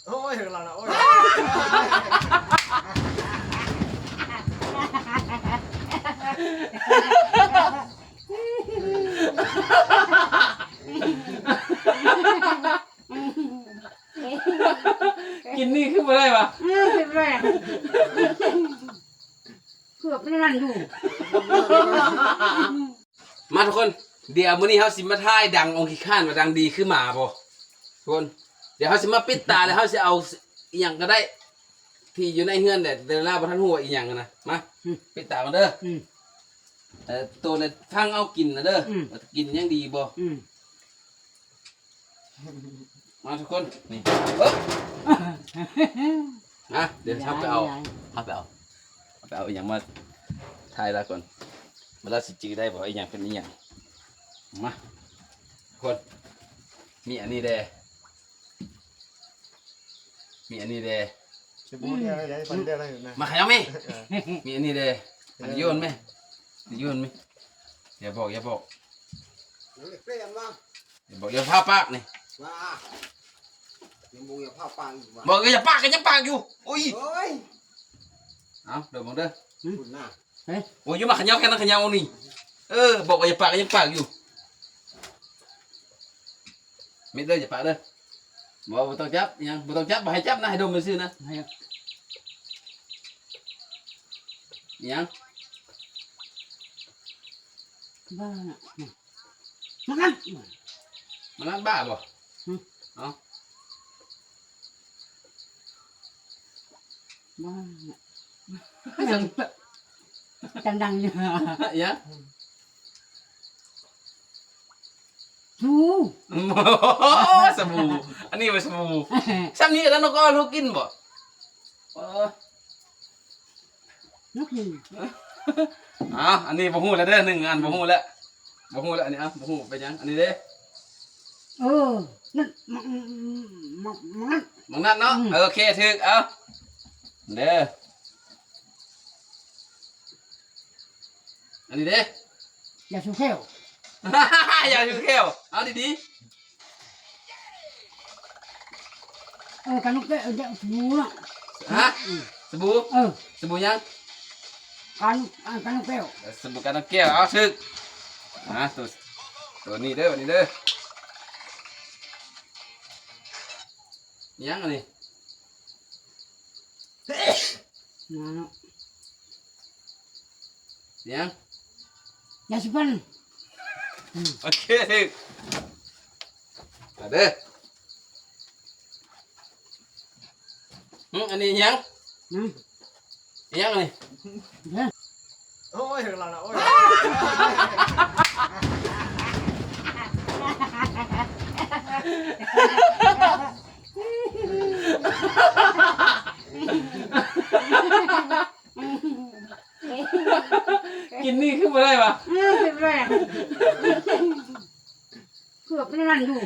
ໂອ້ຍ ເຖິງແລ້ວນະ ໂອ້ຍ ກິນນີ້ຄືບໍ່ໄດ້ຫວາ? ເອີ ເປັນແບບ ເກືອບນັ້ນຢູ່. ມາທຸກຄົນ ດຽວມື້ນີ້ເຮົາຊິມາຖ່າຍດັງອົງຂີ້ຄ້ານວ່າດັງດີຄືໝາບໍ່? ທຸກຄົນ ດຽວເຮົາຊິມາປິດຕາ ແລ້ວເຮົາຊິເອົາອີ່ຫຍັງກໍໄດ້ ທີ່ຢູ່ໃນເຮືອນແຫຼະ ແຕ່ລາວບໍ່ທັນຮູ້ວ່າອີ່ຫຍັງນະ. ມາ ອືມ ປິດຕາກ່ອນເດີ. ອືມ ເອີ ໂຕນະຟັງເອົາກິນນະເດີ. ອືມ ວ່າກິນຍັງດີບໍ່? ອືມ ມາທຸກຄົນ ນີ້ ເອີ ມາ ດຽວເຮົາໄປເອົາ ເຮົາໄປເອົາ ເຮົາໄປເອົາອີ່ຫຍັງມາຖ່າຍລາວກ່ອນ ວ່າລາວຊິຈື່ໄດ້ບໍ່ ອີ່ຫຍັງເປັນອີ່ຫຍັງ. ມາ ທຸກຄົນ ມີອັນນີ້ແດ່ ມີອັນນີ້ແດ່ ຊິບໍ່ໄດ້ໄດ້ ມັນໄດ້ໄດ້ນະ ມາຂະຫຍັບແມ່. ເອີ ມີອັນນີ້ແດ່ ມັນໂຍນແມ່ ໂຍນແມ່. ຢ່າບອກ ຢ່າບອກ ເປັນຫຍັງວະ? ຢ່າບອກ ຢ່າພາປາກນີ້ ວ່າ ຍັງບໍ່ຢ່າພາປາກອີກວະ? ບອກ ຢ່າປາກ ກໍຍັງປາກຢູ່. ໂອ້ຍ ໂອ້ຍ ເອົາ ດມເບິ່ງເດີ. ພຸ້ນນະ ເອີ ໂອ້ຍ ຢ່າມາຂະຫຍັບ ແຄ່ນັ້ນຂະຫຍັບເອົານີ້. ເອີ ບອກວ່າຢ່າປາກ ກໍຍັງປາກຢູ່. ມິດເດີ ຢ່າປາກເດີ. ບໍ່ ບໍ່ຕ້ອງຈັບອີ່ຫຍັງ ບໍ່ຕ້ອງຈັບ ບໍ່ໃຫ້ຈັບນະ ໃຫ້ດົມຊື່ໆນະ. ໃຫ້ ອີ່ຫຍັງ? ບ້ານະ ມັນອັດ ມັນອັດບ້າບໍ່? ຫຶ ເອົ້າ ບ້ານະ ຈັງດັງຢູ່ ອີ່ຫຍັງ? ສະບູ່ ສະບູ່ ອັນນີ້ວ່າສະບູ່ ຊ່ຳນີ້ກໍໄດ້ ນກກໍເອົາລູກກິນບໍ່? ເອີ ນກກິນ ເອົ້າ ອັນນີ້ບໍ່ຮູ້ແລ້ວເດີ ໜຶ່ງອັນບໍ່ຮູ້ແລ້ວ ບໍ່ຮູ້ແລ້ວ ອັນນີ້ ເອົ້າ ບໍ່ຮູ້ເປັນຫຍັງ ອັນນີ້ເດ້. ເອີ ນັ້ນ ໝາກ ໝາກ ໝາກນັ້ນ ໝາກນັ້ນເນາະ ອືມ ໂອເຄ ຖືກ ເອົາ ເດີ. ອັນນີ້ເດ້ ຢາສູແຂ້ວ ຢາສູແຂ້ວ ເອົາດີໆ. ເອີ ກັນນົກແກ້ວ ເອີ ຢາສູເນາະ ຮະ? ອືມ ສະບູ່ ເອີ ສະບູ່ຫຍັງ? ກັນ ອັນ ກັນນົກແກ້ວ ເອີ ສະບູ່ກັນນົກແກ້ວ ເອົາ ຖືກ ອ່າ ໂຕ ໂຕນີ້ເດີ ບັດນີ້ເດີ. ຫຍັງອັນນີ້? ນະເນາະ ຫຍັງ? ຢາສີຟັນ ອືມ ໂອເຄ ຖືກ ມາເດີ. ຫຶ ອັນນີ້ຫຍັງ? ຫຶ ຫຍັງອັນນີ້? ໂອ້ຍ ເຖິງແລ້ວນະ ໂອ້ຍ ກິນນີ້ຄືບໍ່ໄດ້ຫວາ? ເອີ ເປັນແບບ ເກືອບນັ້ນຢູ່.